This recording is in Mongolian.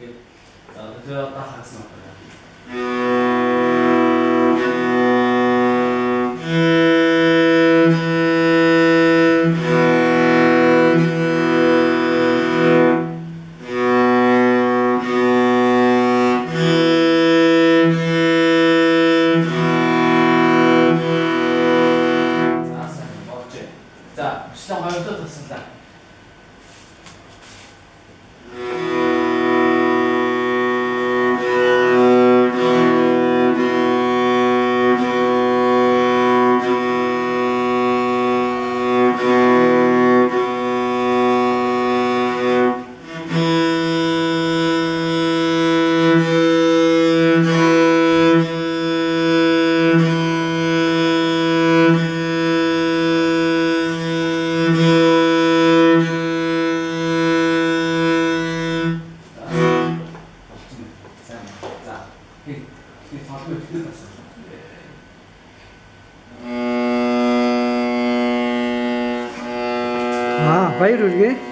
Тэгээд за тэгээ одоо хагас нот байна. За сайн болжээ. За, бичлэг хоёр дахь тасгалаа. За, болцсон байна. Сайн. За, хий цолгүй ихтэй тасгалаа. Аа, баяр хүргэе.